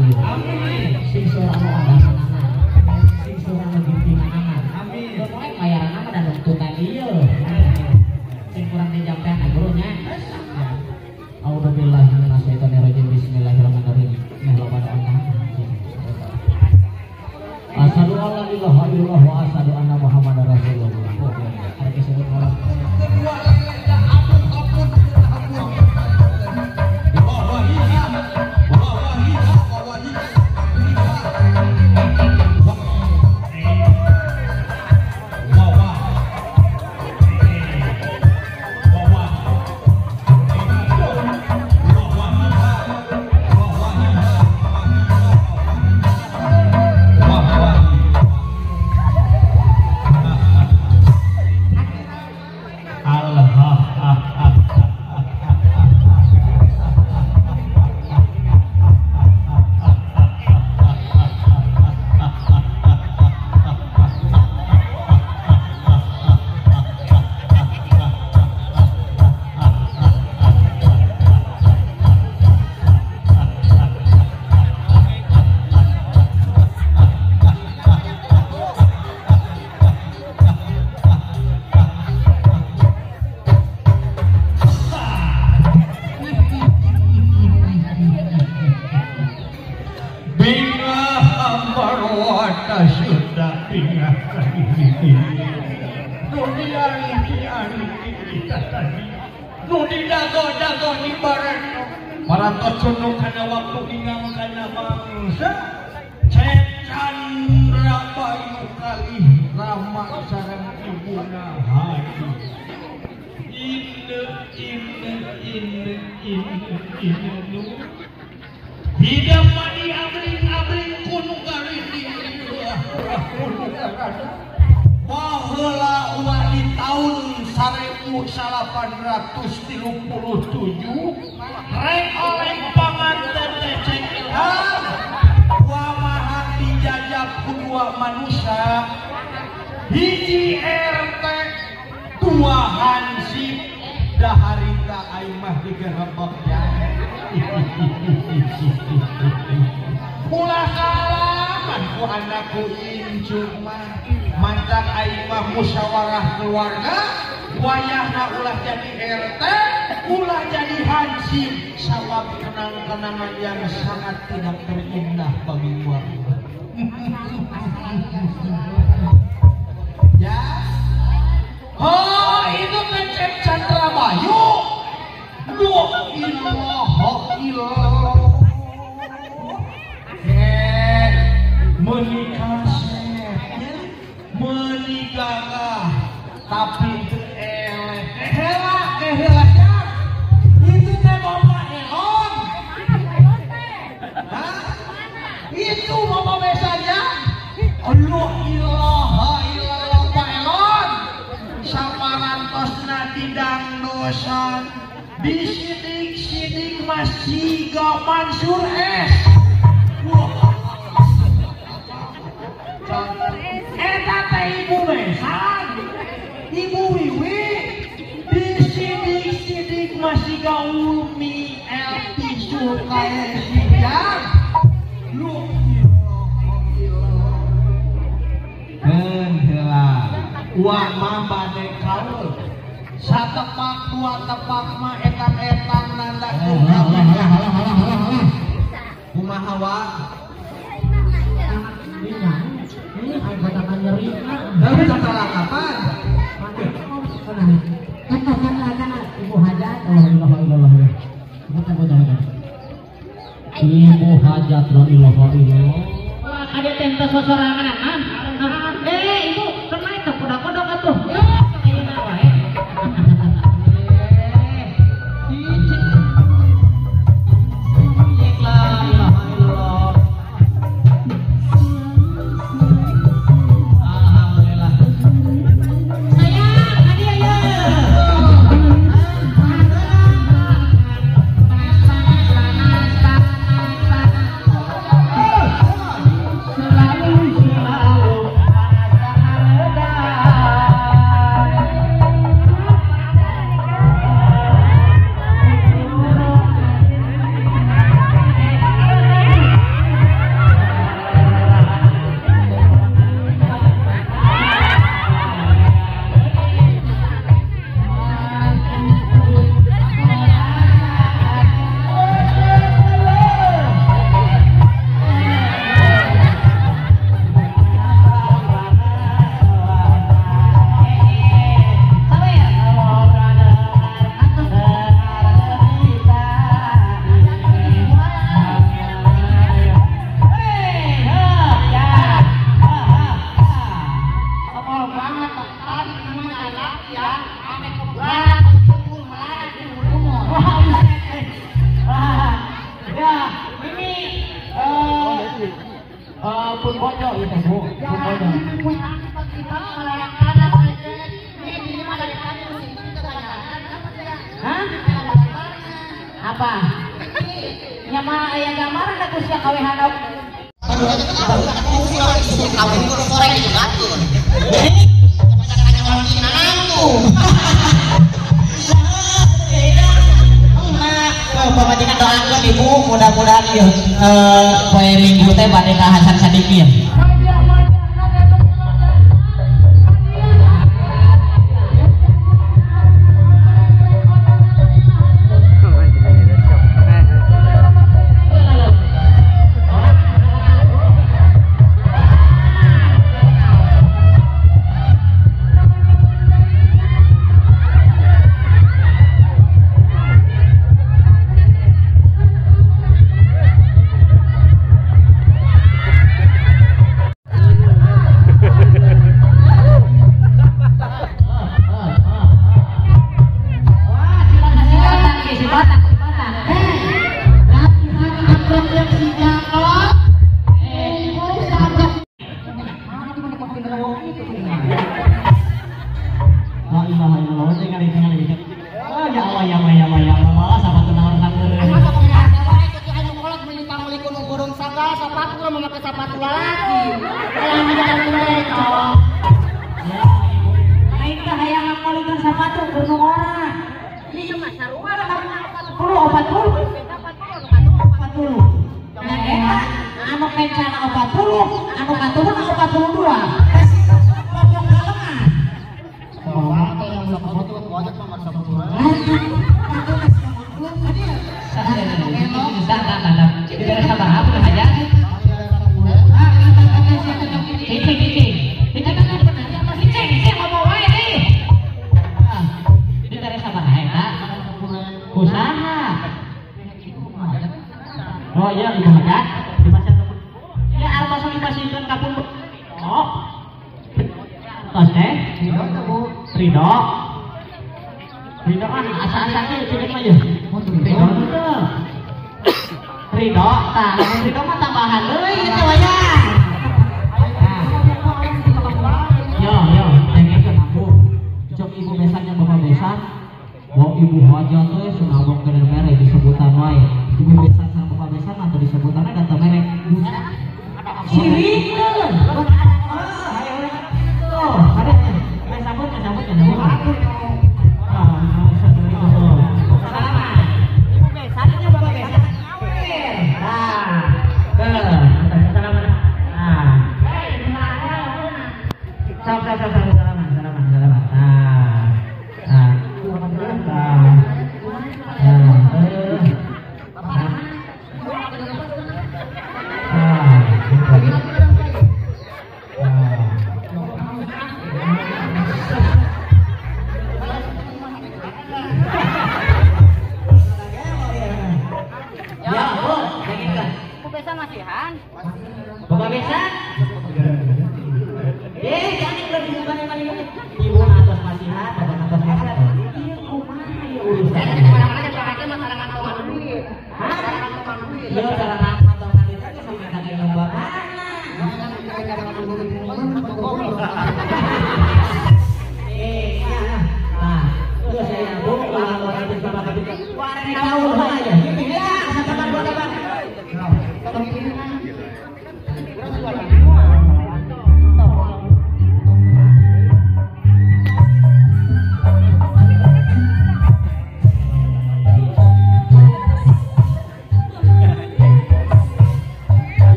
takdir. Amin. Sing surah anu undanganana. Sing surah anu bimbinganana. Amin. Pokoke bayaranna mah da nuntutan ieu. Sing kurang dijampean gurunya. A'udzubillahi minasyaitonirrajim. Bismillahirrahmanirrahim. Meh loba doa. Asyhadu alla ilaha illallah wa asyhadu anna Muhammadar Rasulullah. Ada disebut orang kedua lelehnya ampun ampun ampun. Ibu hajat la ilaha illallah. Ada tenta sosorangan ibu kena itu kodok-kodok atuh. Ayeuna wae. La ilaha illallah. Alhamdulillah. Sayang, hadiah ya. Selalu selalu. pun bojo ieu teh Bu. Pun bojo. Hah? Apa? Nya mah aya gambaran da ku sia kawehan. Pamajikan doakeun ibu mudah-mudahan ieu poe Minggu teh bade ka Hasan Sadikin.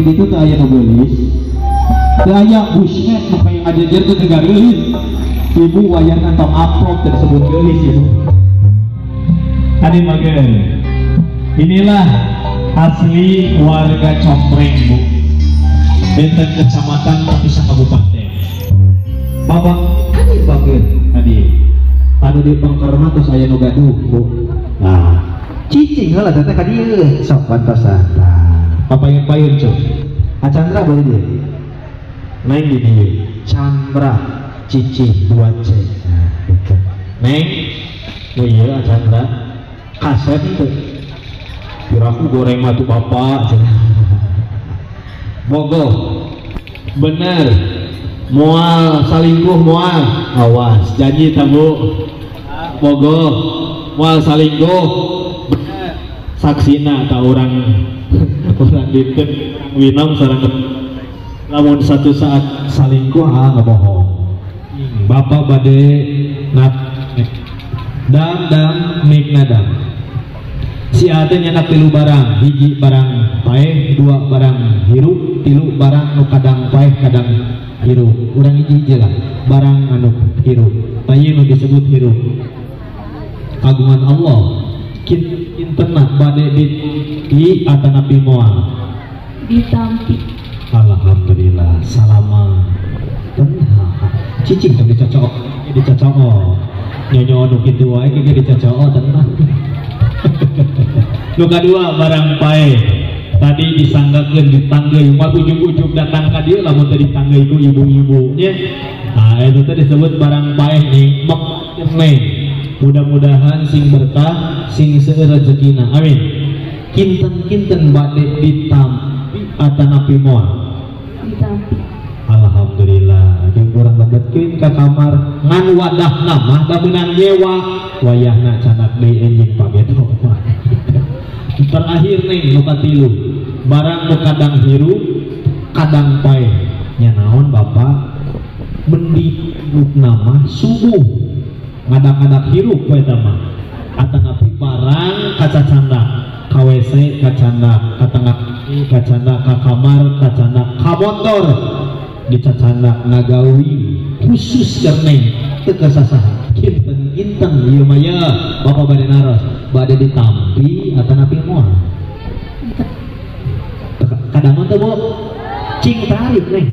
Di ditu teu aya nu geulis. Teu aya buset nu kayak ngajejer teu geulis. Ibu wayahna tong amplop teu disebut geulis ibu. Tadi mager. Inilah asli warga Compreng, Bu. Benten kecamatan tapi kabupaten. Bapak tadi bager tadi. Anu di pengker mah tos aya nu gaduh, Bu. Nah, cicing heula teh ka dieu sok bantosan. Tah, papayun-payun cuk. Chandra boleh dia. Neng di dieu. Chandra Cici 2C. Nah, gitu. Neng, nu ieu Chandra kaset teu. Piraku goreng mah tuh bapak cenah. Bogoh. Bener. Moal salingkuh moal. Awas, janji ta Bu. Bogoh. Moal salingkuh. Bener. Saksina ta urang urang dinten Winong sareng lamun satu saat salingkuh ah ngebohong. Bapak bade nat dam dam mikna dam. Si ate nyenak tilu barang, hiji barang paeh, dua barang hirup, tilu barang nu kadang paeh kadang hirup. Urang hiji-hiji lah, barang anu hirup. Tanya nu disebut hirup. Kagungan Allah. Kintenna bade di atanapi moal. Ditampi. Alhamdulillah, salama. Tenang. Cicing tong dicocok, dicocok. Nyonyo nu kitu wae ge dicocok tenang. Nu kadua barang paeh. Tadi disanggakeun ditanggeui mah ujug-ujug datang ka dieu lamun teu ditanggeui ku ibu-ibu nya. Nah, itu teh disebut barang paeh nih, mek neng. Mudah-mudahan sing berkah, sing seueur rezekina. Amin. Kinten-kinten bade ditampi atanapi moal. Ditampi. Alhamdulillah, jeung urang lebetkeun ka kamar ngan wadahna mah da meunang nyewa wayahna canak deui enjing pageto mah. Terakhir nih nu katilu, barang nu kadang hirup, kadang paeh. Nya naon Bapak? Mendi nu nama subuh. Ngadak-ngadak hirup we eta mah. Atanapi barang kacacandak, ka WC kacandak, ka tengah kacandak, ka kamar kacandak, ka motor dicacandak ngagawi khusus keur neng teu kasasaha. Kinten-kinten ieu mah ye Bapak bade naros, bade ditampi atanapi moal. Kadang teh Bu, cing tarik neng.